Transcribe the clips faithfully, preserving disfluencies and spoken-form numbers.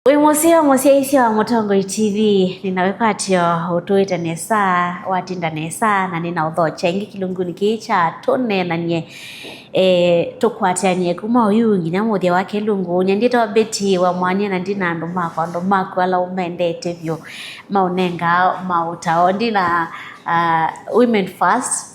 Wĩ mũseo mũsyaĩĩsya wa Mũtongoi T V, nĩna wĩkwatyo ũtũĩte nesa, watinda nesa, na nĩna ũthokya ĩngĩ kĩlungunĩ kĩĩ kya Tũneenany'e. E, tũkwatĩanĩe kuma oyu nginya mũthya wa kĩlungu. Nyie ndyĩtawa Betty wa Mwania, na ndina andũ makwa, andũ maku ala ũmendete vyũ, maũnengaa maũtao. Ndina, ah, women first.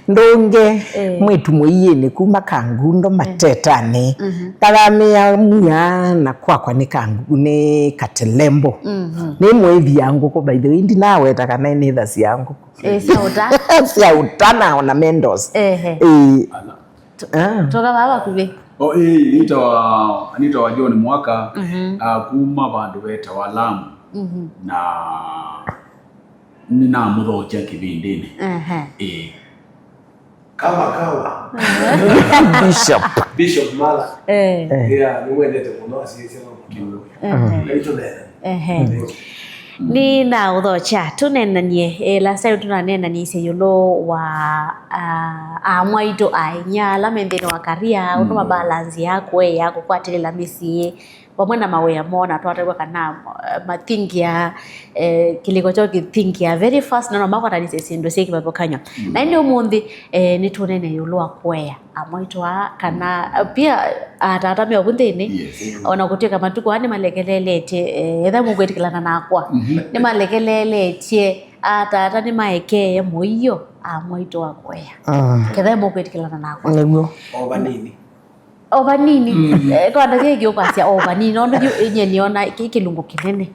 Ndũnge, eh, mwĩtu mũiĩnĩ kuma Kangundo Matetanĩ. Mhm. Ngathamĩa Mwia na kwakwa nĩ Kangu-, nĩ Katelembo. Mhm. Nĩ mwĩthia ngũkũ, by the way, ndinaweta kana nĩthasya ngũkũ. Eh, sya ũta. Sya ũta na ornamentals. Ehe. Eh. Ah. Tũka vaa vakuvĩ. O, ĩĩ, nĩtawa, nĩtawa John Mwaka, mhm, ah, kuma vandũ vetawa Lamu. Mhm. Na nĩnamũthokya kĩvindĩnĩ. Ehe. Ĩĩ. Kama kawa. Bishop. Bishop Mala. Eh. Eh. Yeah, nĩmwendete mũno, asiĩsya no mũkĩmwe. Ehe. Ngai tũneena. Ehe. Nĩnaũthokya, tũneenany'e, eh, last time tũnaneenany'isye ĩũlũ wa, ah, amwaitũ ainya ala me nthĩnĩ wa career, ũndũ, mm, mabalanzĩaa kũea, kũkwatĩlĩla mĩsyĩ, vamwe na mawĩa moo, na twatavw'a kana, eh, mathingia, eh, kĩlĩko kyoo kĩthingia very fast, na no makwatanĩsye syĩndũ syĩ kĩvathũkany'o. Mm. Na ĩndĩ ũmũnthĩ, eh, nĩtũnene ĩũlũ wa kũea amwaitũ aa, kana, eh, pia atata me ovu nthĩnĩ. Yes. Ona kũtw'ĩka matukũ aa nĩmalekeleletye, eh, etha mũkwĩtĩkĩlana nakwa, mhm, nĩmalekeleletye atata nĩmaekee mũio amwaitũ wa kũea. Ah. Ketha mũkwĩtĩkĩlana nakwa. Nĩw'o. O vanini. O vanini. Mm. Eh, kwa ndakika ĩngĩ ũkwasya o vanini, nũndũ yu inyie nĩona kĩ kĩlungu kĩnene.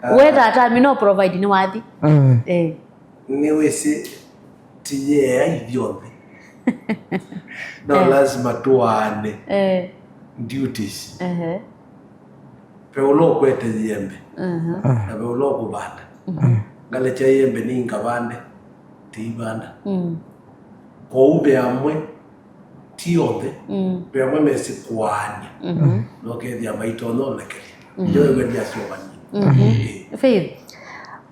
Ah. We tata, mi no provide nĩ wathi. Mm. Eh. Nĩwĩsĩ ti yea ithyonthe. No, eh, lazima tũaane, eh, duties. Ehe. Ve ũla ũkwete yĩembe, mhm, na ve ũla ũkũvanda. Mhm. Ngalekya yĩembe nĩ ngavande, tĩivanda. Mm. Kwoou ve amwe ti onthe, mm, ve amwe mesĩ kũaany'a, mhm, na ũkethĩa maitonya ũlekelya. Mhm. Ndio wĩw'e ndyasyoka nini. Mhm. Ĩĩ. Faith.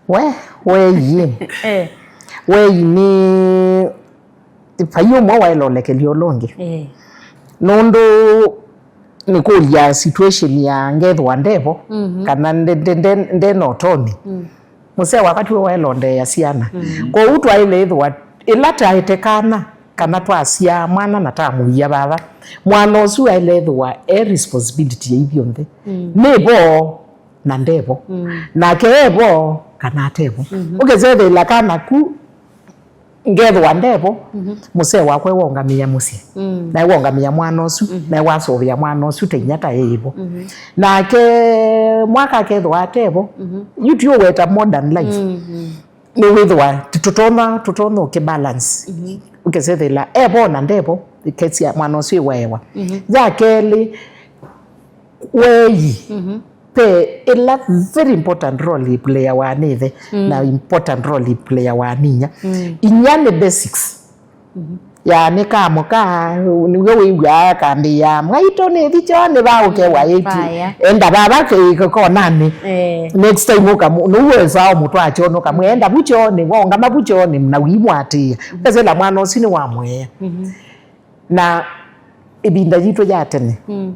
We, wei. Eh. Wei nĩ vai ũmwe waĩle ũlekelya ũla ũngĩ. Eh. Nũndũ nĩkũlya situation ya ngethwa ndevo, mhm, kana nde, nde, nde, nde na ũtonyi. Mm. Mũsee wakwa tiwe waĩle ũndeea syana. Mm. Kwoou twaĩle ĩthĩwa, ĩla taete kana, kana twasyaa mwana na tamũia vava, mwana ũsu aĩle ĩthĩwa e responsibility ya ithyonthe. Mm. Nĩ vo na ndevo. Mm. Nake e vo kana ate vo. Mhm. Ũkesethĩla kana ku ngethwa ndevo, mhm, mũsee wakwa ewaũngamĩa mũsyĩ. Mm. Na ewaũngamĩa mwana ũsu, mhm, na ewasũvĩa mwana ũsu ta inya ta ĩvo. Mhm. Nake mwaka akethwa atevo, mhm, yu tiũweta modern life. Mhm. Nĩwĩthĩwa tũtonya, tũtonya ũkĩbalance. Mhm. Ũkesethĩla evo na ndevo, kesya mwana ũsu ĩwaewa. Mhm. Ya kelĩ, wei, mhm, ve ĩla very important role ĩplayawa nĩ ĩthe, mm, na important role ĩplayawa nĩ inya. Mm. Inya nĩ basics. Mhm. Ya nĩ kamũka, nĩw'o wĩw'aa akambĩĩa, "Mwaitũ nĩthi kyoonĩ vaa ũkewa ĩti." Vaya. Enda vava ke-, konanĩ. Eh. Next time ũkamu-, nĩw'o wĩsaa ũmũtwaa kyoonĩ, ũkamwĩa, "Enda vu kyoonĩ, waũngama vu kyoonĩ," na wĩimũatĩĩa. Mhm. Ũkesĩla mwana ũsu nĩwamũea. Mhm. Na ĩvinda yitũ ya tene, mm,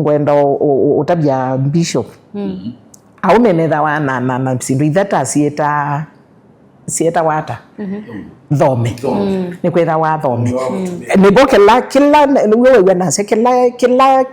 ngwenda ũ-, ũ-, ũ-, ũtavya Bishop. Mm. Aũme methawa na, na, na syĩndũ ithata syĩta, syĩtawa ata? Mhm. Thome. Thome. Mm. Nĩkwĩthawa thome. Mm. Nĩvo kĩla, kĩla, nĩw'o wĩw'a nasya, kĩla, kĩla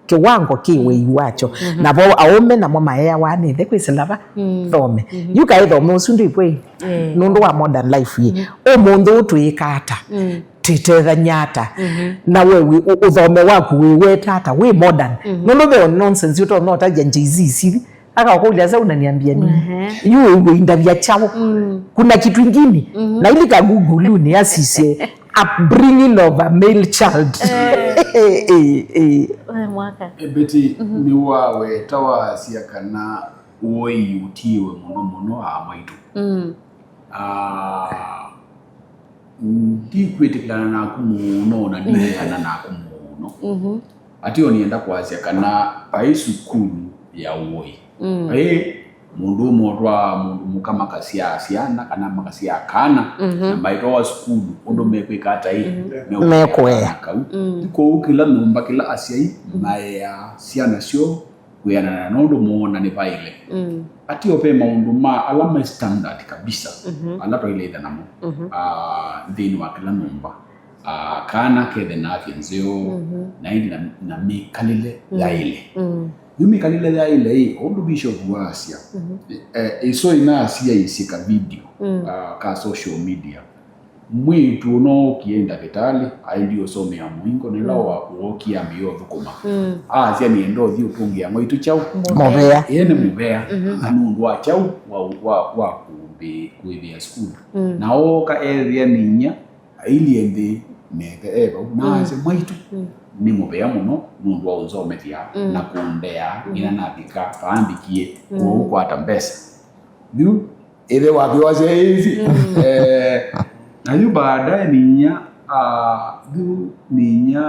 kĩwango kĩ wei wakyo. Mhm. Navo aũme namo maeawa nĩ ĩthe kwĩsĩla va? Mm. Thome. Mhm. Yu kaĩ thome ũsu ndwĩkwĩ? Eh. Nũndũ wa modern life ĩ. Mhm. Ũmũnthĩ ũũ twĩĩka ata? Mm. Twĩtethany'a ata? Mhm. Na we wĩ, ũ-, ũthome waku wĩweta ata? Wĩ modern. Mhm. Nũndũ ve nonsense ũtonya ũtavya Gen Z ici. Akakũlya, "Sasa unaniambia nini?" Ehe. Yu wĩw'e indavya kyaũ? Mm. Kuna kitu ingine. Mhm. Na ili ka Google-unĩ asisye upbringing of a male child. Eh. Eh, eh, eh. We mwaka. Eh, Betty, mhm, nĩwaweta wasya kana ũoi ũtiĩwe mũno mũno aa maitũ. Mm. Ah, ndikwĩtĩkĩlana naku mũno na ndineana naku mũno. Mhm. Atĩ o nĩenda kwasya kana vai sukulu ya ũoi. Mm. Vai mũndũ ũmwe ũtwaa mũndũ mũka makasyaa syana kana makasyaa kana, mhm, na maitwawa sukulu ũndũ mekwĩka ata ĩ? Mhm. Mekũea. Mekũea kau. Mm. Kwoou kĩla nyũmba, kĩla asyai, mhm, maeaa syana syoo kwĩanana na ũndũ moona nĩvaĩle. Mm. Ateo ve maũndũ ma ala me standard kabisa, mhm, ala twaĩle ĩtha namo, mhm, ah, nthĩnĩ wa kĩla nyũmba. Ah, kana kethe na afya nzeo, mhm, na ĩndĩ na, na mĩkalĩle, mm, yaĩle. Mm. Yu mĩkalĩle yaĩle ĩ, o ũndũ Bishop waasya, mhm, eh, ĩso ĩnaasyaĩsye ka video, mm, ah, ka social media. Mwĩĩtu ũno ookie ndakĩtalĩ, aendie ũsomea mũingo, na ĩla, mm, wa-, wookie ambĩĩa ũthũkũma. Mm. Aasya, "Nĩenda ũthi ũtũngĩa mwaitũ kyaũ?" Mũvea. Mũvea. Ĩĩ, nĩ mũvea. Mhm. Na nũndũ wa kyaũ? Wa, wa, wa kũmbĩ-, kũĩvĩa sukulu. Mm. Na ooka ethĩa nĩ inyia, ailyĩ nthĩ, neke e vau. Na, mm, asya, "Mwaitũ, mm, nĩ mũvea mũno nũndũ wa ũnzomethya, mm, na kũndea, mm, nginya navika vaa mbikie, mm, kwoou kwata mbesa." Yu ĩthe wake wasya ĩsi. Mm. Eh, na yu baadaye ninya, ah, yu ninya,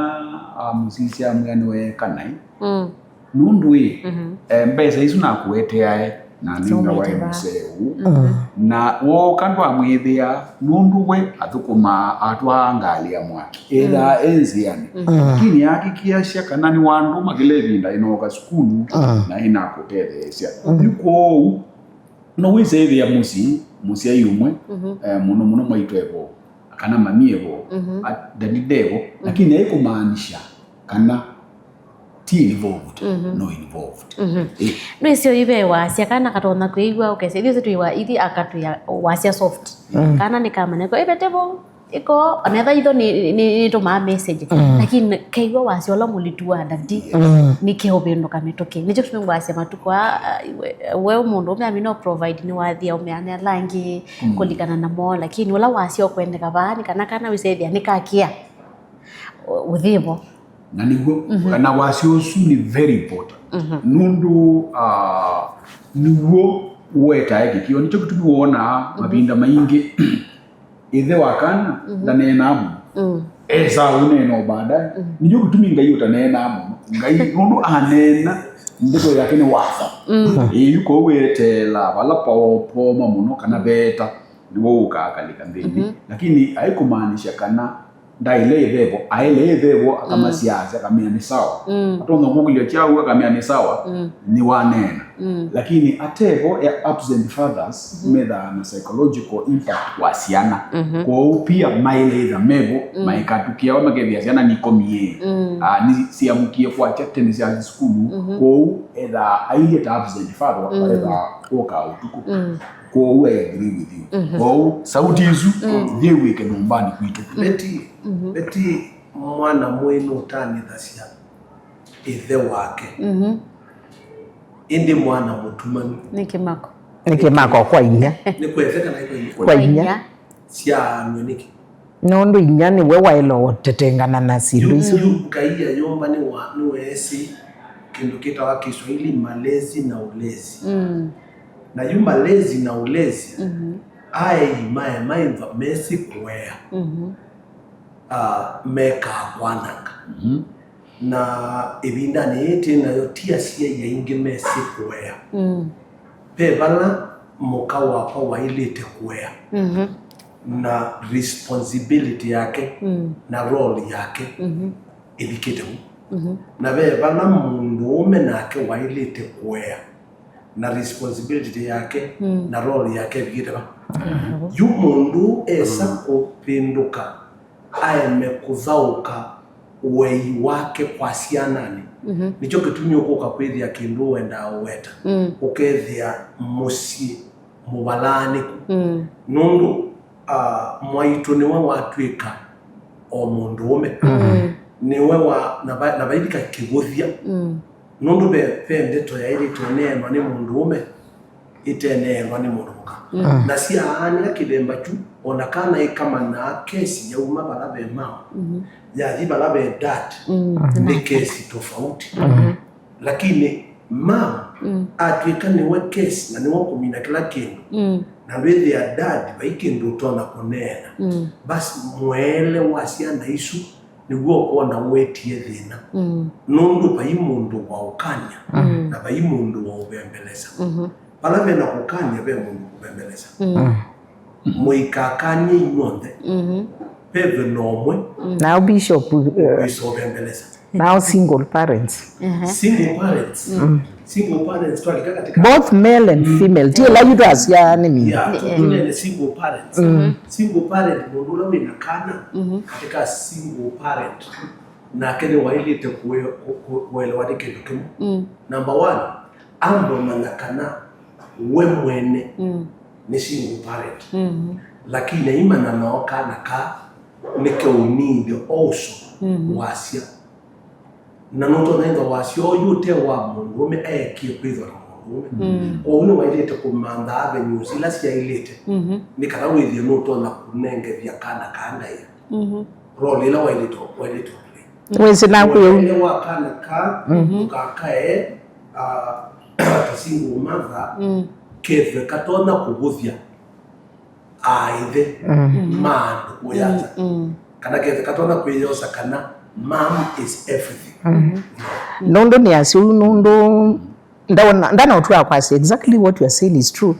ah, mũsisya amwĩa nĩweeka naĩ. Mm. Nũndũ ĩ, mhm, eh, mbesa isu nakũeteae na nĩngawae mũseo. Mm. Na wooka ndwamwĩthĩa, nũndũ we athũkũmaa atwaa ngalĩ ya mwaki. Ethaa, mm, e nzĩanĩ. Mm. Lakini akikiasya kana nĩ wandũ makĩla ĩvinda ĩnooka sukulu, mm, na ĩnakũtetheesya. Mm. Yu kwoou, no wĩse ĩthĩa mũsyĩ, mũsyai ũmwe, mhm, eh, mũno mũno mwaitũ evo, kana mami evo, mhm, a-, daddy devo, mhm, lakini aikũmaanisha kana ti involved, mhm, no involved. Mhm. Eh. Nĩsyo ive wasya kana katonya kwĩw'a ũkesa. Ithyĩ twĩwa ithi akatwĩa wasya soft. Mm. Kana nĩkamanya kwa ive tevo. Ĩko, onetha itho nĩ, nĩ, nĩtũmaa message. Mm. Lakini kew'a wasya ũla mũlitu wa daddy, mm, nĩkeũvĩndũka mĩtũkĩ. Nĩkyo kĩtumi ngwasya matukũ aa, we, we mũndũ ũme amina provide nĩ wathia ũme ane ala angĩ, mm, kũlikana namo, lakini ũla wasya ũkwendeka vaa nĩ kana kana wĩsethĩa nĩkakĩa ũ-, ũthĩvo. Na nĩw'o, mhm, na wasya ũsu nĩ very important. Mhm. Nũndũ, ah, nĩw'o ũetae kĩkĩo. Nĩkyo kĩtumi wonaa, mhm, mavinda maingĩ ĩthe wa kana, mhm, ndaneenaa mũno. Mm. Esaa ũneena o baadaye. Mm. Nĩkyo kĩtumi Ngai ũtaneenaa mũno. Ngai, nũndũ aneena, ndeto yake nĩ watho. Mm. Ĩĩ, yu kwoou weteela vala paopoma mũno kana veta, nĩw'o ũkaa kalĩka nthĩnĩ. Mhm. Lakini aikũmaanisha kana ndaĩle ĩthevo, aĩle ĩthevo, akamasyaasya, mm, akamea nĩ sawa. Mm. Atonya kũkĩlya kyaũ, akamea nĩ sawa, mm, nĩwaneena. Mm. Lakini atevo ya absent fathers, mhm, methaa na psychological impact wa syana. Mhm. Kwoou pia maĩle ĩtha mevo, mm, maikatũkĩawa makethĩa syana nikomie. Mm. Ah, nĩsiamũkie kwakya tene sya sukulu. Mhm. Kwoou ethaa ailyĩ ta absent father, mm, ethaa wokaa ũtukũ. Mm. Kwoou I agree with you. Mhm. Kwoou sauti isu, mm, thiĩ wĩke nyũmbanĩ kwitũ. Betty, mhm, Betty, mwana mwĩĩ nũtanĩthasya ĩthe wake. Mhm. Ĩndĩ mwana mũtumanu. Nĩ kĩmako. Nĩ kĩmako kwa inya. Nĩ kwa ĩthe kana kwa inya? Kwa inya. Syaanw'e nĩkĩ? Nũndũ inya nĩwe waĩle ũtetengana na syĩndũ isu. Yu, yu Ngai ayũmba nĩwa-, nĩweesĩ kĩndũ kĩtawa Kiswahili malezi na ulezi. Mm. Na yu malezi na ulezi, mhm, aei maemaĩva mesĩ kũea, mhm, ah, mekaa kwananga. Mhm. Na ĩvindanĩ yĩĩ twĩ nayo, ti asyai aingĩ mesĩ kũea. Mm. Ve vala mũka wakwa waĩlĩte kũea, mhm, na responsibility yake, mm, na role yake, mhm, ĩvikĩte vu. Mhm. Na ve vala mũndũũme nake waĩlĩte kũea, na responsibility yake, mm, na role yake ĩvikĩte va. Mhm. Yu mũndũ esa, mm, kũvĩndũka aeme kũthaũka ũei wake kwa syananĩ. Mhm. Nĩkyo kĩtumi ũkũka kwĩthĩa kĩndũ wendaa ũweta, mm, ũkethĩa mũsyĩ mũvalaanĩku. Mm. Nũndũ, ah, mwaitũ nĩwe watw'ĩka o mũndũũme. Mm. Nĩwe wa, na va-, na vaivika kĩvũthya. Mm. Nũndũ ve, ve ndeto yaĩlĩte ũneenwa nĩ mũndũũme, ĩteneenwa nĩ mũndũ mũka. Mm. Na syaanĩa kĩthemba kyu, o na kana ĩkamanaa kesi yauma vala ve mama, mhm, yathi vala ve dad, mm, nĩ kesi tofauti. Mhm. Lakini mama, mm, atw'ĩka nĩwe kesi na nĩwe kũmina kĩla kĩndũ, mm, na ndwĩthĩa dad vai kĩndũ ũtonya kũneena, mm, basi mũeele wa syana isu nĩw'o ũkwona ũetie thĩna. Mm. Nũndũ vai mũndũ wa ũkany'a, mm, na vai mũndũ wa ũvembelesa. Mhm. Vala ve na kũkany'a ve mũndũ kũvembelesa. Mm. Mm. Mũikakany'e inyw'onthe. Mhm. Veve na ũmwe, mm, nao bishop, eh, ũkwĩsa ũvembelesa. Now single parents. Single parents. Single parents twalika katika both male and female. Ti ĩla yu twasyaanĩmie. Yeah, tu- tunene single parents. Single parent mũndũ ũla wĩna kana katika single parent, nake nĩwaĩlĩte kũe- kũ- kũ- kũelewa nĩ kĩndũ kĩmwe. Number one, ambe ũmanya kana we mwene nĩ single parent, lakini aimanya nao kana ka nĩkeũninde also wasya. Na nũtonya ĩthwa wasya ũyũ ũte wa mũndũũme eekie kwĩthwa na mũndũũme. Kwoou nĩwaĩlĩte kũmantha avenues ila syaĩlĩte nĩ kana wĩthĩe nũtonya kũnengethya kana kaa ndaĩa role ĩla waĩlĩte waĩlĩte ũplay. Wĩsĩ naku yĩu. Ũnene wa kana ka ndũkakae, ah, ta single mother kethwe katonya kũvũthya aaĩthe ma andũ kũya nza, kana kethwe katonya kwĩyosa kana mom is everything. Nũndũ nĩ asya ũu, nũndũ ndaona- ndana ũtwaa kwasya exactly what you are saying is true.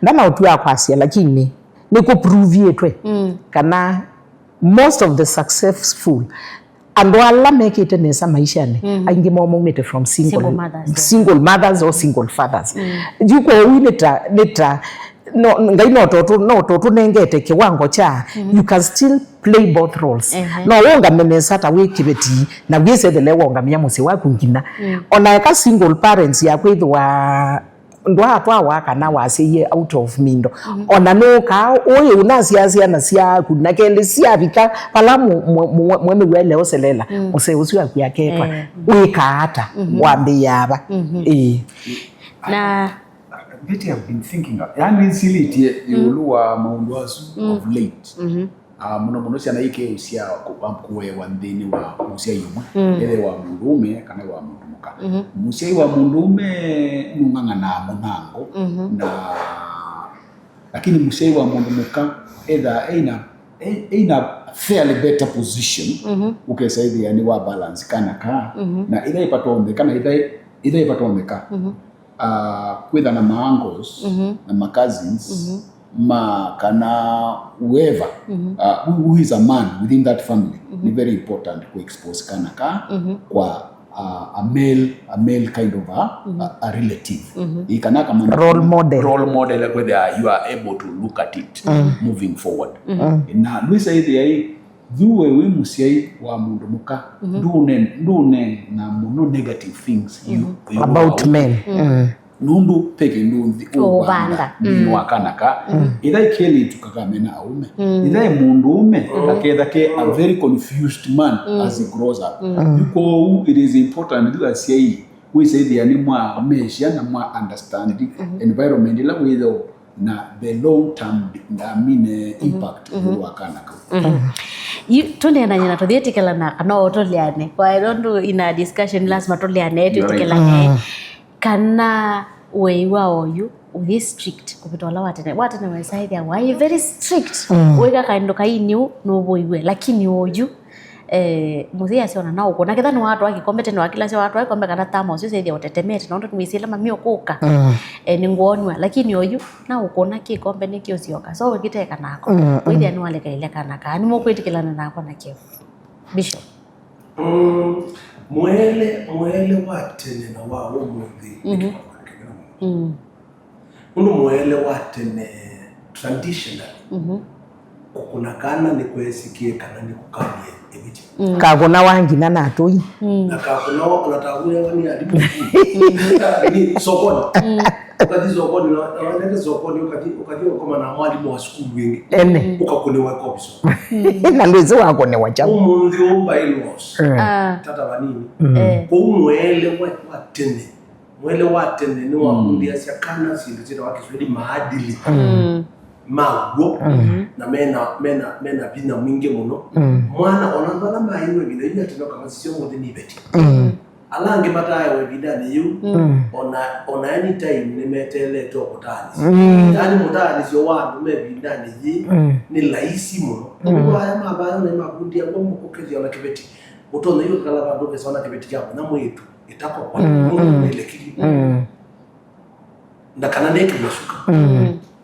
Ndana ũtwaa kwasya, lakini nĩ kũpruviĩtwe kana most of the successful andũ ala mekĩte nesa maishanĩ, aingĩ moo maumĩte from single, single mothers, yeah, single mothers or single fathers. Yu kwoou nĩ ta- nĩ ta- no- Ngai no totũ- no totũnengete kĩwango kya you can still play both roles. No wũngame nesa ta wĩ kĩveti na wĩsethele waũngamĩa mũsyĩ waku nginya ona eka single parents ya kwĩthĩwa ndwaatwawa kana wasyaie out of mindo. Ona nũkaa ũĩ ũnasyaa syana syaku na kelĩ syavika vala mwe- mwe- mwe- mwe mĩw'ele ũselela, mũsee ũsu aku aketwa. Wĩkaa ata? Wambĩĩa ava? Ĩĩ. Na Betty, I've been thinking, yani nĩsilĩtie ĩũlũ wa maũndũ asu of late. Ah, mũno mũno syana ikĩũsya kũewa nthĩnĩ wa mũsyai ũmwe, ethĩwa wa mũndũũme kana wa mũndũ mũka. Mũsyai wa mũndũũme nũng'ang'anaa mũnango na lakini mũsyai wa mũndũ mũka ethaa eina e- eina fairly better position, ũkesa ĩthĩa nĩ wa balance kana kaa na ĩtha ĩpatondeka na ĩtha ĩtha ĩpatondeka, uh, kwĩtha na ma uncles na ma cousins ma kana whoever, uh, who, who is a man within that family, nĩ very important ku expose kana ka kwa, uh, a male, a male kind of a, a, a relative. Ĩ kana kama role model. Role model, whether you are able to look at it moving forward. Na lwisa ĩthĩa ĩ Yu we wĩ mũsyai wa mũndũ mũka, ndũne- ndũneena mũno negative things you- you about men. Nũndũ pe kĩndũ nthĩ ũũvanda nthĩnĩ wa kana ka. Ĩtha ĩ kelĩtu kakamena aũme, ĩtha ĩ mũndũũme aketha ke a very confused man as he grows up. Yu kwoou it is important yu asyai wĩsa ĩthĩa nĩ mwa mesha na mwa understand environment ĩla wĩthĩo na the long term, I mean, eh, impact ĩũlũ wa kana kau. Yu- tũneenany'a na tũthyĩtĩkĩlana kana o tũleane kwa nũndũ ina discussion lazima tũleane twĩtĩkĩlane kana wei wa oyu ũyĩ strict kũvĩta ũla wa tene. Wa tene wesa ĩthĩa waĩ very strict, wĩka kaĩndũ kaini ũu nũvũiwe, lakini oyu Eh, mũsyai asya ona naũkũna ketha nĩwatwaa kĩkombe tene wakilasya watwaa kĩkombe kana thermos ũsethĩa ũtetemete nũndũ nĩwĩsĩ ĩla mami ũkũka. Eh, nĩngwonw'a lakini oyu naũkũna kĩkombe nĩkĩũsyoka so wĩkĩteka nako wĩthĩa nĩwalekaile kana kaa nĩmũkwĩtĩkĩlana nakwa nakyo. Bishop. Mm, mwele mwele wa tene na wa ũmũnthĩ nĩ kĩvathũkany'o kĩnene mũno. Nũndũ mũele wa tene traditionally kũkũna kana nĩkweesĩkĩe kana nĩkũkanie ĩvĩtyo. Kakũnawa nginya na atũi. Na kakũnawa ona ta wĩawa nĩ alimũ sukulu. Nĩ sokoni. Ũkathi sokoni na na wendete sokoni ũkathi ũkathi ũkoma na mwalimũ wa sukulu ĩngĩ. Ene. Ũkakũnĩwa ĩkoviso. Na ndwĩsĩ wakũnĩwa kyaũ. Ũmũnthĩ ũũ bylaws. Ah. Tata vanini. Eh. Kũu mũele wa wa tene Mwele wa tene nĩwakundĩasya kana syĩndũ syĩtawa Kĩswahili maadili maw'o na mena, mena, mena vinya mwingĩ mũno. Mwana ona andũ ala maaiwe ĩvinda yĩu ya tene ũkamasisya ũmũnthĩ nĩ iveti. Ala angĩ mataaewa ĩvindanĩ yĩu ona, ona any time nĩmeteelete o kũtaanĩsya. Yaani mũtaanĩsyo wa andũ me ĩvindanĩ yĩĩ nĩ laisi mũno. Andũ aya mavaa naĩ makundĩa ngwa ũkethĩa ona kĩveti. Ũtonya yu ũkala vandũ ũkesa ona kĩveti kya mũnya mwĩĩtu. Ĩtako kwa nũndũ nĩlekili na kana nĩkĩmasuka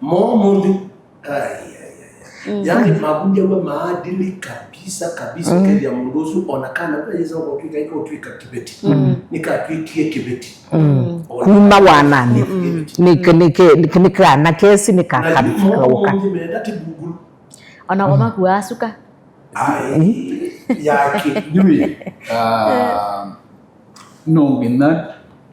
moo mũnthĩ. Ai, ai, ai, ai. Mm. Yaani, mavunyaw'a maadili kabisa, kabisa, mm, ũkethĩa mũndũ ũsu, ona kana kũla yĩsa ũkotw'ĩka, ĩkotw'ĩka kĩveti. Mm. Nĩkatw'ĩkie kĩveti. Mm. Ona kuma wananĩ. Mm. Nĩ, nĩ, nĩ, nĩ kana kesi, nĩ ka, na ka, yu mo kauka. Ũmũnthĩ menda ti Google. Ona kwa, mm, makuaa suka. Ai, yake, ndiwe. Ah, no nginya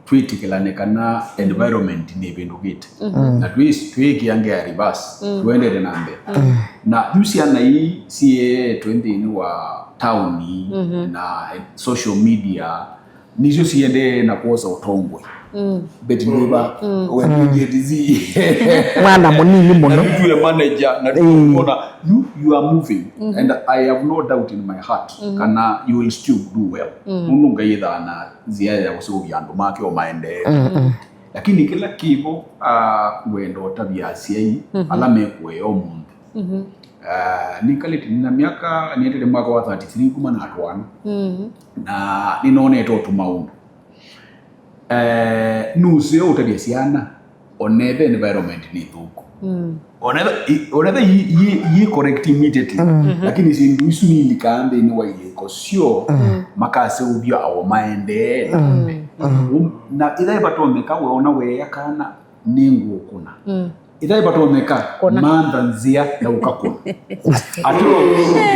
twĩtĩkĩlane kana environment nĩvĩndũkĩte. Mhm. Na twĩ-, twĩkĩa ngewa reverse, mm, tũendete na mbee. Mm. Na yu syana ii sietwe nthĩnĩ wa taoni, mhm, na social media, nĩsyo siendee na kwosa ũtongoi. Mm. Betty Ndũva, mm, we, mm, Gen Z. Mwana mũnini mũno. Na nĩtwĩ manager, na, mm, ona, you, you are moving, mm-hmm, and I have no doubt in my heart, mm-hmm, kana you will still do well. Mm. Nũndũ Ngai ethaa na nzĩa ya kũseũvya andũ make o maendee. Mm, mm. Lakini kĩla kĩvo, ah, wenda ũtavya asyai, mm-hmm, ala mekũea ũmũnthĩ. Mm-hmm. Ah, nĩkalĩte na myaka, nĩendete mwaka wa thirty-three kuma natwaana. Mm-hmm. Na nĩnonete o tũmaũndũ. Eh, nũseo ũtavya syana, onethe environment nĩ thũku. Mm. Onethe, i-, onethe yi, yi, yi correct immediately. Mm. Mhm. Lakini syĩndũ isu nilikaa nthĩnĩ wa ilĩko syo, mm, makaseũvya o maendee na mbee. Mm. Um, na ĩthaĩ vatonyeka we ona weea kana nĩngũkũna. Mm. Ĩthaĩ vatonyeka, kũna, mantha nzĩa ya ũkakũna. Ateo,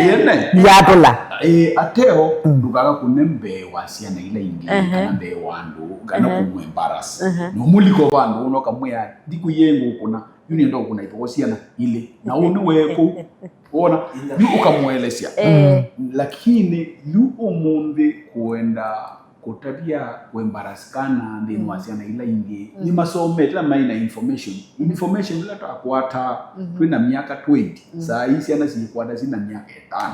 yene. Yatũla. Eh, ateo, mm, ndũkakakũne mbee wa syana ila ingĩ, ehe, kana mbee wa andũ, kana, ehe, kũmũ embarrass. Ehe. Na ũmũlika vandũ ũna ũkamwĩa, "Ndikwĩie ngũkũna, yu nĩenda ũkũna ithoo syana ilĩ." Na ũnĩ wee kũu, wona, yu ũkamũelesya. Eh. Lakini yu ũmũnthĩ kũenda kũtavya kũembarrass kana nthĩnĩ wa, mm, syana ila ingĩ. Mm. Nĩmasomete na maĩ na information. Information ĩla twakwataa, mhm, twĩ na myaka twenty, mm, saa ii syana syĩkwata syĩ na myaka ĩtano.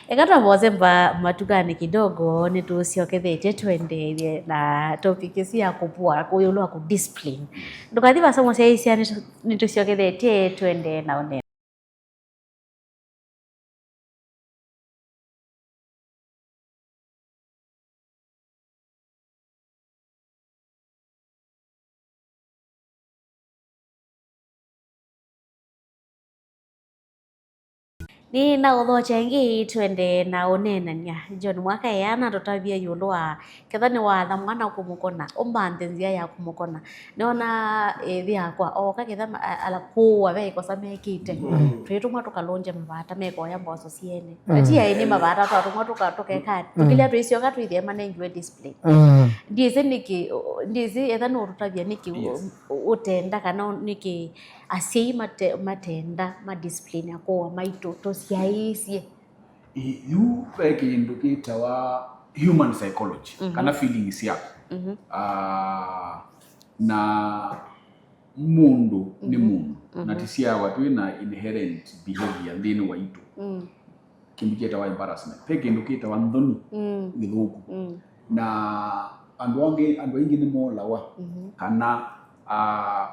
Eka twavose mba matukanĩ kidogo, nĩtũsyokethetye tũendeethye na topic ĩsu ya kũvũa, ĩũlũ wa kũ discipline. Ndũkathi vasa mũsyaĩĩsya, nĩtũ-, nĩtũsyokethetye tũendee na ũnene. Nĩnaũthokya ĩngĩ, tũendee na ũneenany'a. John Mwaka eana tũtavye ĩũlũ wa ketha nĩwatha mwana kũmũkũna, ũmanthe nzĩa ya kũmũkũna. Nĩona ĩthi yakwa ooka ketha ma-, a-, ala kũũa ve ĩkosa mekĩte. Mm. Twĩtũmwa tũkalũngye mavata mekoya mboso syene. Mm. Na ti aĩ nĩ mavata twatũmwa tũka-, tũkeka. Mm. Tũkĩlya twĩsyoka twĩthĩe manengiwe discipline. Mm. Ndiĩsĩ nĩkĩ, ndiĩsĩ etha nũtũtavya nĩkĩ, yes, ũ-, ũtenda kana nĩkĩ asyai mate-, matenda ma discipline akũũa maitũ tũsyaĩĩsye. I-, yu ve kĩndũ kĩtawa human psychology, mhm, kana feelings syaku. Mhm. Ah, na mũndũ nĩ, mhm, mũndũ, na, mhm, tũsyawa twĩ na inherent behavior nthĩnĩ waitũ. Mm. Kĩndũ kĩtawa embarrassment. Ve kĩndũ kĩtawa nthoni, mm, gĩthũku. Mm. Na andũ angĩ, andũ aingĩ nĩmolawa, mhm, kana, ah,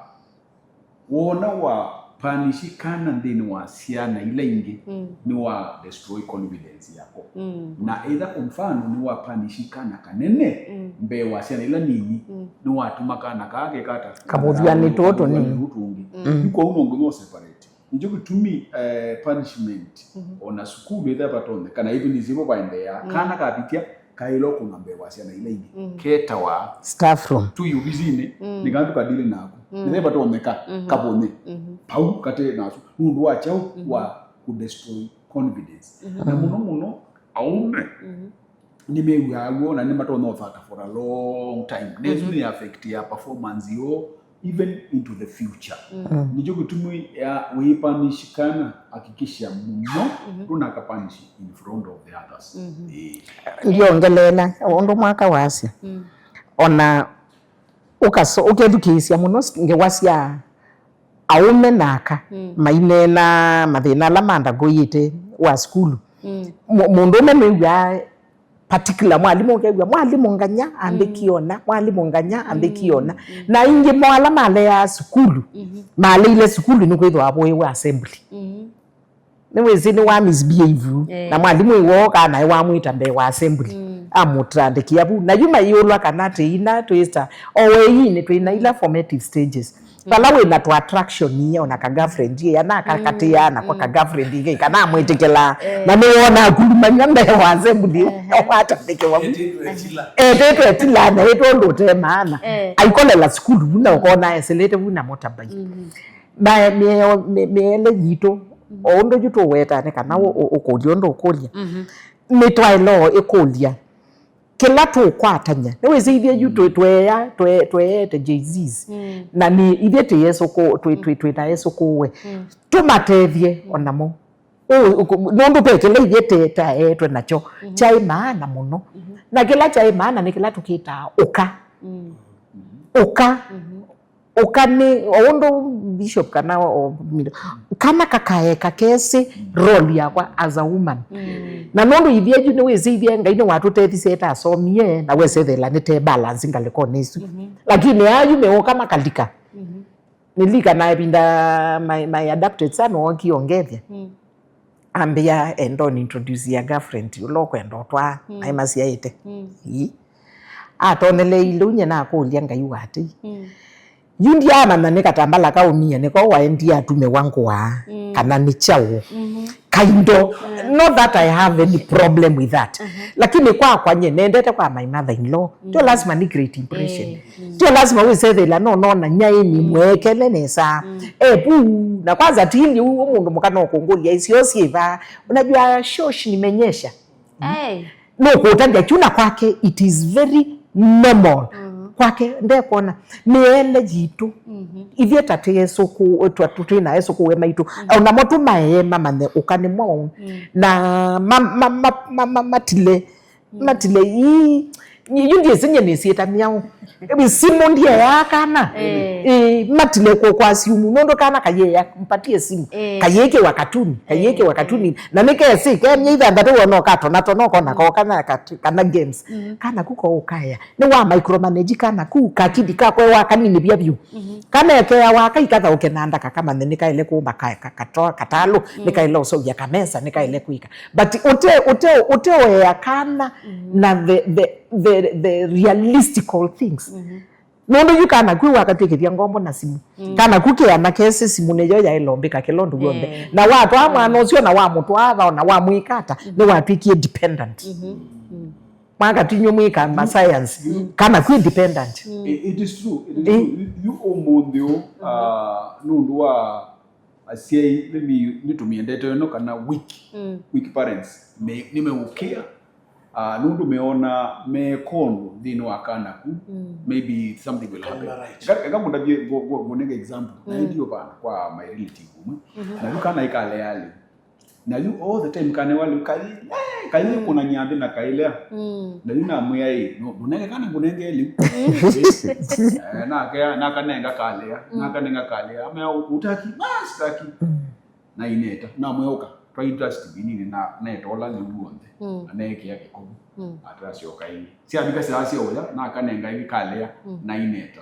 wona wa punish kana nthĩnĩ wa syana ila ingĩ, mm, nĩwa destroy confidence yako. Mm. Na either kwa mfano nĩwa punish kana kanene, mm, mbee wa syana ila nini, mm, nĩwatuma kana kaa kekata kavũthw'a nĩ tũũ tũnini, tũngĩ. Mm. Yu kwoou no nginya ũ separate. Nĩkyo kĩtumi, eh, punishment, mhm, ona sukulu ĩthe vatonyeka, kana even nĩsyo vaendeea, mm, kana kavĩtya kaĩlwa kũna mbee wa syana ila ingĩ. Mm. Ketawa staff room. Tũi ovisinĩ, mm, nĩ kana tũkadili naku. Mm. Nĩthe vatonyeka, mhm, kavũnye. Mhm. Pau kate nasu. Nũndũ wa kyaũ, mhm, wa kũ destroy confidence. Mhm. Na mũno mũno, aũme, mhm, nĩmew'aa w'o na nĩmatonya ũthata for a long time. Na ĩsu, mhm, nĩ affect ya performance yoo, even into the future. Mm. Mm. Nĩkyo kĩtumi ya wĩpanish kana hakikisha mũno, mhm, ndũnaka punish in front of the others. Mhm. Ĩĩ. Ndiongelele ũndũ Mwaka wasya. Mm. Ona ũkaso-, ũkethukĩĩsya mũno s-, ngewa sya aũme na aka, mm, maineena mathĩna ala mandagũĩte wa sukulu. Mm. Mũ-, mũndũũme nĩw'aa particular mwalimũ, ũkew'a, "Mwalimũ nganya ambĩkie, mm, ũna, mwalimũ nganya ambĩkie, mm, ũna." Mm. Na aingĩ mo ala maleaa sukulu, mhm, maleile sukulu nĩkwĩthĩwa voĩwe assembly. Mhm. Nĩwĩsĩ nĩwa misbehave. Eh. Na mwalimũ iwooka naĩ wamwĩta mbee wa assembly. Mm. Amũtandĩkĩa vu. Na yu mayĩũlwa kana tĩina twĩsa. O weinĩ twĩna ila formative stages. Vala wĩna tũ attraction iye, ona ka girlfriend iye, ana akakatĩaa nako ka girlfriend iye, kana amwĩtĩkĩlaa. Eh. Na nĩwona akulumany'a mbee wa assembly, watandĩkĩwa vu. Etĩtwe etila na etwa ũndũ ũte maana. Eh. Aikolela sukulu vu na ũkona esĩlĩte vu na motorbike. Mhm. Na mĩeo-, mĩ-, mĩele yitũ, o ũndũ yu tũwetane kana ũ-, ũ-, ũkũlya ũndũ ũkũlya. Mhm. Nĩtwaĩloo ĩkũlya. Kĩla tũkwatany'a, nĩwĩsĩ ithyĩ yu twe-, tweea, twe-, tweete Jay-Z's. Mm. Na nĩ ithyĩ tĩ esũkũ-, twĩ-, twĩ-, twĩ na esũkũũe. Mm. Tũmatethye o namo. Ũ-, ũ-, nũndũ ve kĩla ithyĩ tĩ-, taeetwe nakyo, kyaĩ maana mũno. Mhm. Na kĩla kyaĩ maana nĩ kĩla tũkĩtaa ũka. Mm. Ũka. Mhm. Ũka nĩ, o ũndũ Bishop kana o, o, kana kakaeka kesĩ role yakwa as a woman. Mm. Na nũndũ ithyĩ yu nĩwĩsĩ ithyĩ Ngai nĩwatũtethisye ta asomie, na wesethela nĩ te balance ngalĩkonĩ isu. Mhm. Lakini ayu meũka makalika. Mhm. Nĩlikana ĩvinda my, my adopted son ookie ũngethya. Mm. Ambĩa, "Enda ũni introduce ya girlfriend ũla ũkwenda ũtwaa." Mm. Naĩ masyaĩte. Mm. Ii. Atoneleile ũu nyie nakũlya Ngai wa tei. Mm. Yu ndiamanya nĩ katambala kaumie nĩko waendie atumĩwa ngũa, mm, kana nĩ kyaũ. Mhm. Kaindo. Mm. Not that I have any problem with that. Mhm. Lakini kwakwa nyie nendete kwa my mother in law. Mm. Tio lazima nĩ create impression. Eh. Mm. Tio lazima wĩsethela no nona nyaĩni, mm, mwekele nesa. Mm. Eh, puu, na kwanza tili u mũndũ mũka no kũngũlya isio syĩva. Unajua shosh nimenyesha. Mm. Hey. No kũtambya kyu na kwake it is very normal. Mm. Kwake ndekona mĩele yitũ. Mhm. Ithyĩ ta tĩ esũkũ, twa-, tũ-, twĩ na esũkũũe maitũ. Mhm. Onamo tũmaee mamanye ũka nĩ mwaũ. Mm. Na ma-, ma-, ma-, ma-, ma-, matile Mm. Matile ii, yu ndiĩsĩ nyie nĩsyĩta myaũ. Simũ ndieaa kana. Eh. Ĩĩ, matile kũ-, kwa siumu, nũndũ kana kayĩea, mpatie simu. Eh. Kayĩkĩwa katuni, kayĩkĩwa katuni. Na nĩkesĩ, ke myei thanthatũ wona ũkatonatona, ũkona ko kana kat-, kana games. Mm. Kana ku ko ũkaea. Nĩ wa micromanage kana ku, kakidi kakwe wa kanini vya vyu. Mhm. Kana ekeawa kaikathaũke na ndaka kamanye nĩkaĩle kũmba ka-, ka-, katoa katalũ, mm, nĩkaĩle ũseũvya kamesa, nĩkaĩle kwĩka. But ũte, ũte, ũteoea kana, mm, na the, the, the, the realistical things. Mhm. Nũndũ yu kana kwĩ wakatw'ĩkĩthya ngombo na simũ. Mm. Kana ku kĩana kesĩ simũ nĩyo yaĩlombĩka kĩla ũndũ w'onthe. Eh. Na watwaa mwana ũsu na wamũtwaa va, na wamwĩka ata, mm, nĩwatw'ĩkie dependent. Mhm. Mm. Mwakatinywa mwĩka ma science, mm, kana kwĩ dependent. Mm. It, it is true. It is true. Yu, yu ũmũnthĩ ũũ, ah, nũndũ wa asyai, maybe nĩtũmĩendete ĩno kana weak, mm, weak parents, me, nĩmeũkĩa, ah, nũndũ meona mekondũ nthĩnĩ wa kana ku, mm, maybe something will happen. Right. Eka, eka mũndavye, ngo-, ngo-, ngonenge example. Mm. Na ndio vana kwa my relative ũmwe. Mhm. Na yu kana ikalea lĩ. Na yu all the time kana wali kaĩ, eh, kaĩ, mm, kũnany'a nthĩ na kaĩlea. Mm. Na yu namwĩa ĩ, no, ndũnenge kana ngũnenge lĩu. Mm. Eh, nake, nakanenga kalea, mm, nakanenga kalea. Amea, "Utaki?" "Ah, sitaki." Mm. Na ineta, namwĩa ũka. Twaitwa stivinini na netola lĩu w'onthe. Mm. Na neekĩa kĩkovu. Mm. Atasyoka ĩngĩ. Syavika saa sya ũya, nakanenga ĩngĩ kalea, mm, na ineta.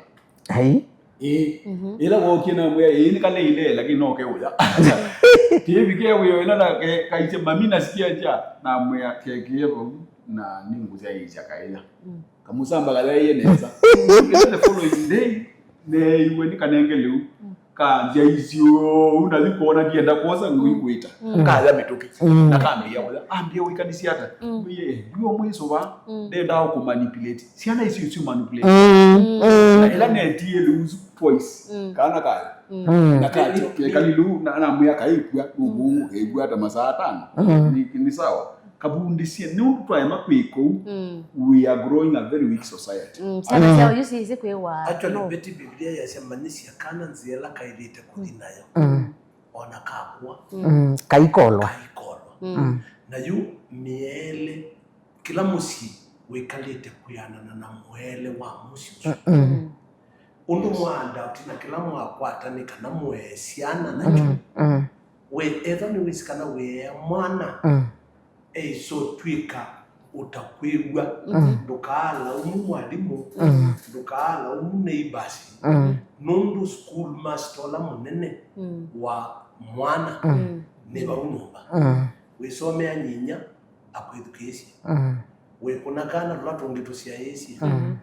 Ai. Ĩĩ. Mhm. Ĩla wookie namwĩa, "Ĩĩ, nĩkaleile, lakini no keũya." Kĩvike wĩo ĩla na ke-, kaisye, "Mami, nasikia njaa." Namwĩa, "Kekie vau, na nĩngũsyaĩĩsya kaĩla." Mm. Kamũsamba kaleie nesa. Ĩla the following day, neeiwe nĩkanenge lĩu. Mm. Kanzya isyũũ, na yu kona ndienda kwosa ngũi kwĩta. Mm. Kaya mĩtũkĩ. Mm. Na kambĩĩa ũya, ambĩĩa wĩkanisya ata? Mm. Mwĩe, "Ndio mwĩsũva, mm, ndendaa kũmanipulate." Syana icio icio manipulate. Mm, mm. Na ĩla netie lose twice. Mm. Kana kaya. Mm. Na kati, kekali lu, na, na mwĩa kaikua, nũkũngũ, kaikua ata masaa atano. Mm. Ni, ni sawa. Kavundisye, nĩ ũndũ twaema kwĩka ũu, mm, we are growing a very weak society. Mm. Syana syao yu siisi kwĩwa. Actually, no. Beti Biblia yasya, "Manyĩsya kana nzĩa ĩla kaĩlĩte kũthi nayo." Mm. Ona kakua. Mm. Mm. Kaikolwa. Kaikolwa. Mm. Mm. Na yu mĩele, kĩla mũsyĩ wĩkalĩte kwĩanana na mũele wa mũsyĩ ũsu. Mm-mm. Mm. Ũndũ mwa adapt na kĩla mwakwata nĩ kana mũee syana nakyo. Mm, mm. We, ethwa nĩwĩsĩ kana wĩea mwana, mm, eĩsotw'ĩka ũtakwĩw'a. Mhm. Ndũkaalaumu mwalimũ, mhm, ndũkaalaumu neighbors, mhm, nũndũ school master ũla mũnene, mm, wa mwana, mm, Nĩ vau nyũmba. Mm. Wĩsomea nyinya akwĩthukĩĩsye. Mm. Wĩkũna kana tũla tũngĩ tũsyaĩĩsye. Mm.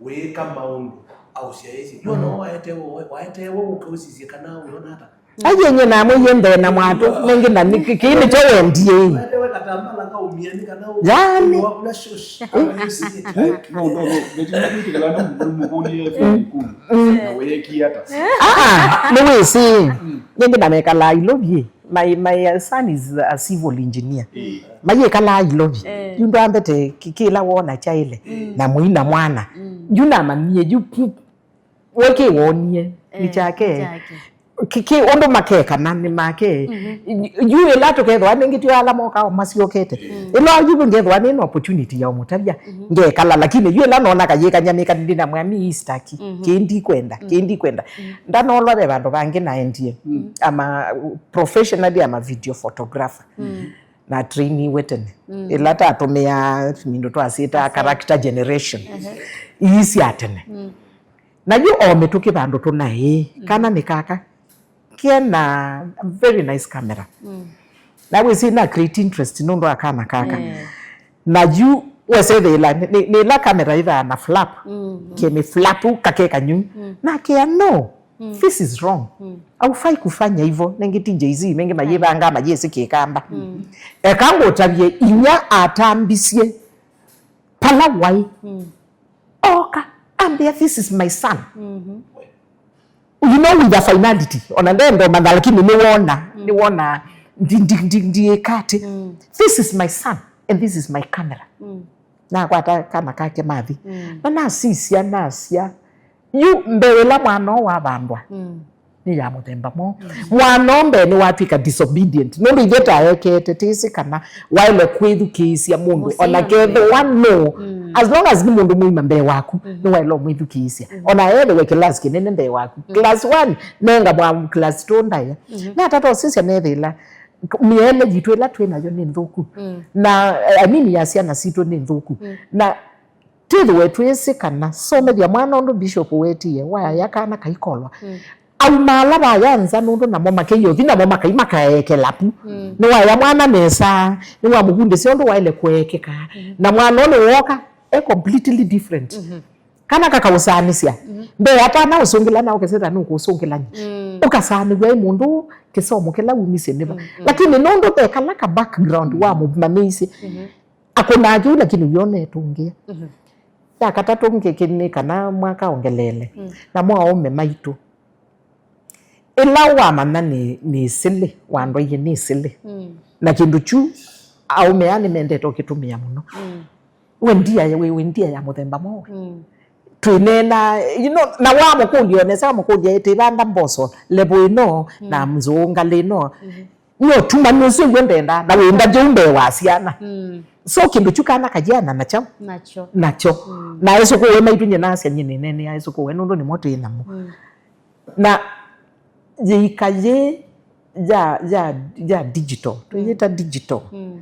Wĩĩka maũndũ ausyaĩĩsye. Yu ona waetewe, waetewe ũke ũsisye kana wĩona ata. Aye nye namwe ye mbee na mwatũ, nengĩ na nĩ kĩ-, kĩĩ nĩkyo wendie ĩ. Waetewe katambala kaumia nĩ kana ũ-, yani. Wakula shush, kama yusi. Eh, no, no, no. Ndetinda kwĩtĩkĩla no mũkũnie fĩkũ. Mm. Na weekie ata? Ah, ah, nĩwĩsĩ. Mm. Nengĩ na mekalaa ilovi. My, my son is a civil engineer. Eh. Mayĩkalaa ilovi. Eh. Yu ndwambete ki-, kĩla wona kyaĩle. Mm. Na mũi na mwana. Mm. Yu namanyie yu pu-, we kĩwonie, eh, nĩ kyake. Nĩ kyake. Ki-, ki-, ũndũ makekana nĩ make. Mhm. Yu ĩla tũkethwa nĩngĩ tyo ala moka o masyokete. Mm. Ĩla yu ngethwa nĩ na opportunity ya ũmũtavya, mhm, ngekala, lakini yu ĩla nona kayĩkany'a nĩkani ndĩ na mwami istaki. Mhm. Kĩĩ ndikwenda, mhm, kĩĩ ndikwenda. Mm. Ndanolwa ve vandũ vangĩ naendie. Mm. Ama professionally, ama video photographer. Mm. Na trainiwe tene. Mm. Ĩla tatũmĩa tũmindũ twasyĩta character generation. Mhm. Ii sya tene. Mm. Na yu o mĩtũkĩ vandũ tũnaĩ, mm, kana nĩ kaka. Kena very nice camera. Mm. Na wĩsĩ na create interest nũndũ wa kana kaka. Yeah. Na yu wesethĩĩla nĩ, nĩ, nĩ ĩla kamera ĩthaa na flap. Mm. Kĩmĩ flap kake kanyu. Mm. Nakea no. Mm. This is wrong. Mm. Haufai kufanya hivyo. Nengĩ ti Jay-Z, nengĩ mayĩvanga mayĩsĩ kĩkamba. Mm. Eka ngũtavye inya atambisye pala wai. Mm. Oka, ambĩa, "This is my son." Mm-hmm. You know, with a finality. Ona ndendo matha, lakini nĩwona, mm, nĩwona, ndi, ndi, ndi, ndiĩkati. Mm. "This is my son and this is my camera." Mm. Nakwata kana kake mathi. Mm. Na nasisya, nasya. Yu mbee ĩla mwana ũũ wavandwa, mm, nĩ ya mũthemba mwaũ. Mm. Mwana ũũ mbee nĩwatw'ĩka disobedient. Nũndũ ithe taekete, tĩsĩ kana waĩle kwĩthukĩĩsya mũndũ. Mũsyai ona kethĩwa no. Mm. As long as nĩ mũndũ mũima mbee waku, mm-hmm, nĩwaĩle ũmwĩthukĩĩsya. Mm-hmm. Ona ethĩwe kĩlasi kĩnene mbee waku. Mm. Class one, nenga mwa class two ndaĩa. Mm-hmm. Natata ũsisya nethĩla mĩele yitũ ĩla twĩ nayo nĩ nthũku. Mm. Na, eh, I mean, ya syana sitũ nĩ nthũku. Mm. Na twĩthĩwe twĩsĩ kana somethya mwana ũndũ Bishop wetie, waya kana kaikolwa. Mm. Auma ala vaya nza nũndũ namo makei ũthi, namo makai makaekela pu. Mm. Nĩwaya mwana nesa, nĩwamũvundĩsya ũndũ waĩle kũekeka. Mm. Na mwana ũũ nĩwoka, e completely different. Mm-hmm. Kana kakaũsaanĩsya. Mm-hmm. Mbee atana ũsũngĩla na ũkeseta nũkũsũngĩlany'a. Mm. Ũkasaanĩw'a ĩ mũndũ kĩsomo kĩla wumisye nĩva. Mm, mm. Lakini nũndũ ve kala ka background wa mũmanyĩisye. Mm-hmm. Akũnaa kĩu, lakini wĩona etũngĩa. Mhm. Ya katatũ ngĩkĩ nĩ kana mwaka ongeleele. Mm. Namo aũme maitũ. Ĩla wamanya nĩ, nĩ silly, wandwaie nĩ silly. Mm. Na kĩndũ kyu, aũme aa nĩmendete ũkĩtũmĩa mũno. Mm. We ndia ya, we, we ndia ya mũthemba mwaũ? Mm. Twĩneena, you know, na wamũkũlya, onesa wamũkũlya, ĩtĩvanda mboso, level ĩno, mm, na nzũũ ngalĩ ĩno. Mhm. Nĩ ũtumanu ũsu ũguo ndenda, na wĩnda jeu mbee wa syana. Mm. So kĩndũ kyu kana kajiana nakyo. Nakyo. Nakyo. Mm. Na ĩsũkũwe maitũ nye nasya nye nĩnene ya ĩsũkũwe nũndũ nĩmo twĩ namo. Mm. Na yĩika yĩ ya, ya, ya digital, twĩyĩta digital. Mm.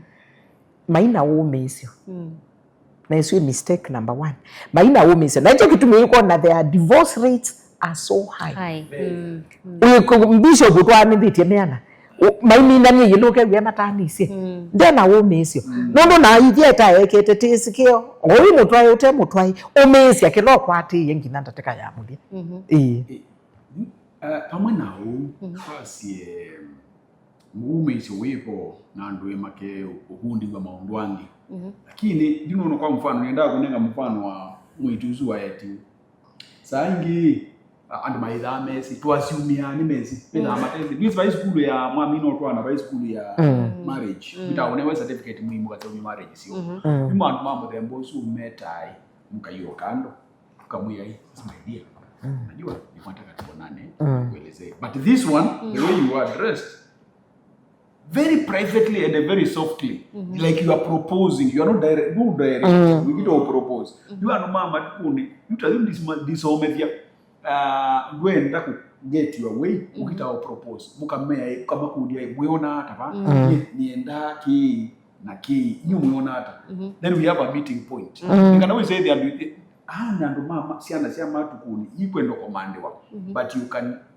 Maina ũmĩĩsyo. Mm. Na ĩsu ĩ mistake number one. Maina ũmĩĩsyo. Na ĩkyo kĩtumi ũkwona their divorce rates are so high. High. Mm, mm. Bishop twanĩthĩtye mĩana. Maininanie yĩlũke wĩa matanisye. Mm. Ndena ũmĩĩsyo. Mm. Nũndũ na ithyĩ etaekete tĩsĩkĩo. Oĩ mũtwaĩ ũte mũtwaĩ. Ũmĩĩsya kĩla ũkwatĩĩe nginya ndatĩka ya mũthya. Mhm. Ĩĩ. Ĩ, ĩ, eh, pamwe na ũu, mhm, twasye, mũumĩĩsyo wĩvo na andũ ĩ make ũvundĩw'a maũndũ angĩ. Mhm. Lakini, ndinona kwa mfano, nĩendaa kũnenga mfano wa mwĩĩtu ũsu waetiwe. Saa ingĩ, a-, andũ maithaa mesĩ, twasiumĩaa nĩ mesĩ, methaa matesĩ. Ndwĩsĩ vai sukulu ya mwamina ũtwana, vai sukulu ya marriage. Mm. Mĩtaũnewe certificate muhimu kaseũmya marriage sio. Mhm. Mm. Nĩ maũndũ ma mũthemba ũsu ũmetae, mũkaiwa kando. Ukamwĩa, "Hey, this my dear. Mm. Najua, nilikuwa nataka tuonane, mm, nikuelezee. But this one, mm, the way you are dressed, very privately and very softly, mm-hmm, like you are proposing, you are not direct, no direct, mm, you don't propose." Mm-hmm. You are no mama, you tell them this, this omethia, uh, ndwenda ku get your way, mm-hmm, ukita propose. Mũkamea, ũkamakũlya, "Mwĩona ata va? Mm. Nienda ki na ki, inyu mwĩona ata?" Mm-hmm. Then we have a meeting point. Mm. Nĩ kana wĩsethĩa andũ, ah, nĩ andũ ma, ma, syana sya matukũnĩ ikwenda kũkomandĩwa, mhm, but you can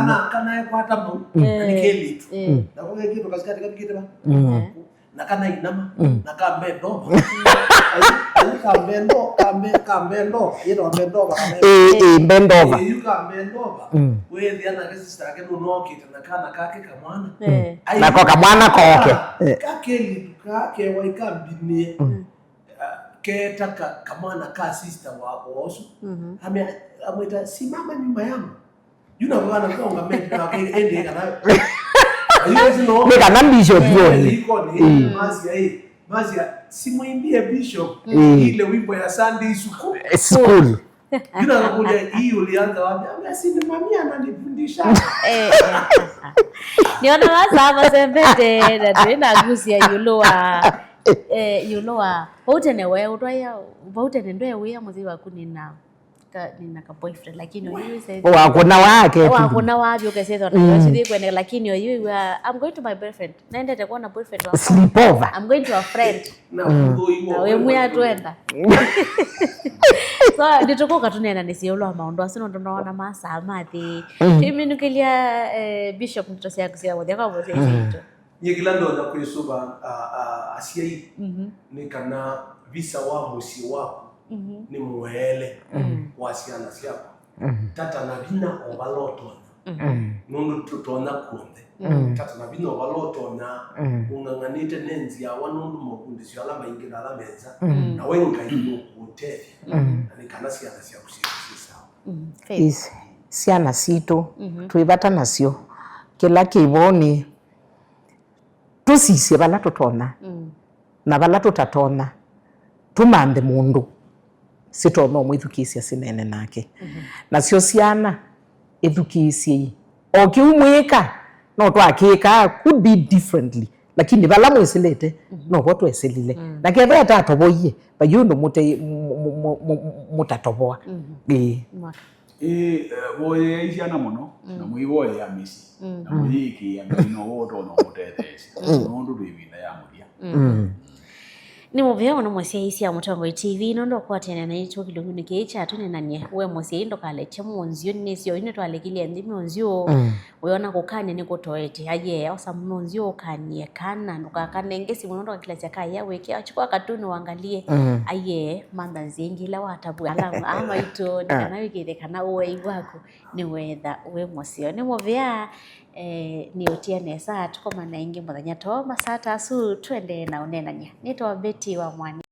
kana, kana ekwata mau, na nĩ kelĩtu. Na kũgekĩtwa kasikati kavikĩte va. Na kana inama, na kambendova. Ayu, ayu kambendo, kambe, kambendova. Yĩtwa mbendova, kana ĩĩ, ĩĩ, mbendova. Ĩĩ, yu kambendova. Wĩthĩa nake sister ake nũnokĩte na kana kake kamwana. Ai, nako kamwana koke. Ka kelĩtu ka kewai kambinĩe. Ah, keta ka, kamwana ka sister wakwa ũsu. Amea, amwĩta, "Simama nyuma yangu." Yu na mwana kwa ngame na ke ende kana. Ayu sino. Nĩ kana bishop yo. Ikoni, masia, eh, masia, "Simwimbie bishop ile wimbo ya Sunday school." Eh, school. Yu na kuja, "Hii ulianza wapi?" Amea, "Si ni mami ananifundisha." Eh, eh. Nĩona vasa masembete na twĩnagusia ĩũlũ wa, eh, ĩũlũ wa vau tene we ũtwaĩa, vau tene ndwe wĩa mũthei waku nĩna ka, nĩna ka boyfriend, lakini oyu ĩse wakũna wake wakũna wavyo kesethwa na yo sithi kwene, lakini oyu iwa, "I'm going to my boyfriend, naendete kuona boyfriend wakwa." Sleepover. "I'm going to a friend." Na wĩ mwĩa twenda. So nĩtũkũka tũneenanĩsye ĩũlũ wa maũndũ asu nũndũ ndoona masaa mathi. Tũiminũkĩlya, eh, Bishop ndeto syaku sya mũthya kwa mũthya itũ. Nyie kĩla ndonya kwĩsũva, a, a, asyai nĩ kana visa wa mũsyĩ waku nĩ mũeele wa syana syaku. Tata na vinya o vala ũtonya. Nũndũ tũtonya kuonthe. Tata na vinya o vala ũtonya, ũng'ang'anĩte ne nzyawa nũndũ mokundĩsyo ala maingĩ na ala meza, na we Ngai nũkũũtethya. Na nĩ kana syana syaku syĩ, syĩ sawa. Is-, syana sitũ, twĩ vata nasyo. Kĩla kĩvo nĩ tũsisye vala tũtonya, na vala tũtatonya, tũmanthe mũndũ sitonya ũmwĩthukĩĩsya sineene nake. Nasyo syana, ĩthukĩĩsyei. O kĩu mwĩka, no twakĩkaa, could be differently, lakini vala mwĩsĩlĩte, novo twesĩlile. Na kethwa etatovoie, vai ũndũ mũte-, mu-, mu-, mu-, mũtatovoa. Ĩĩ. Ĩĩ, eh, voyeei syana mũno, na mũivoyea mĩsyĩ, na mũyĩĩkĩĩa Ngai nowe ũtonya ũmũtetheesya, nũndũ twĩ ĩvinda ya mũthya. Nĩ mũvea mũno mũsyaĩĩsya Mũtongoi T V nũndũ ũkwatene naitũ kĩlungunĩ kĩĩ kya tũnenany'e. We mũsyai ndũkalekye mũnzyũ, nĩsĩ oyu nĩtwalekilye nthĩ mĩũnzyũ. Wĩona kũkany'a nĩkũtoete. Aiee, osa mũno nzyũ ũkany'e kana, ndũkakanenge simũ nũndũ ũkakilasya kaya wĩke achukua katuni wangalie. Aiee, mantha nzĩa ingĩ ila watavw'a ala aa maitũ, nĩ kana wĩkĩĩthye kana ũei waku nĩwetha wĩ mũseo. Nĩ mũvea, eh, nĩ ũtie nesa, tũkomana ĩngĩ mũthenya to masaa ta asu, tũendee na ũnenany'a. Nĩtawa Betty wa Mwani.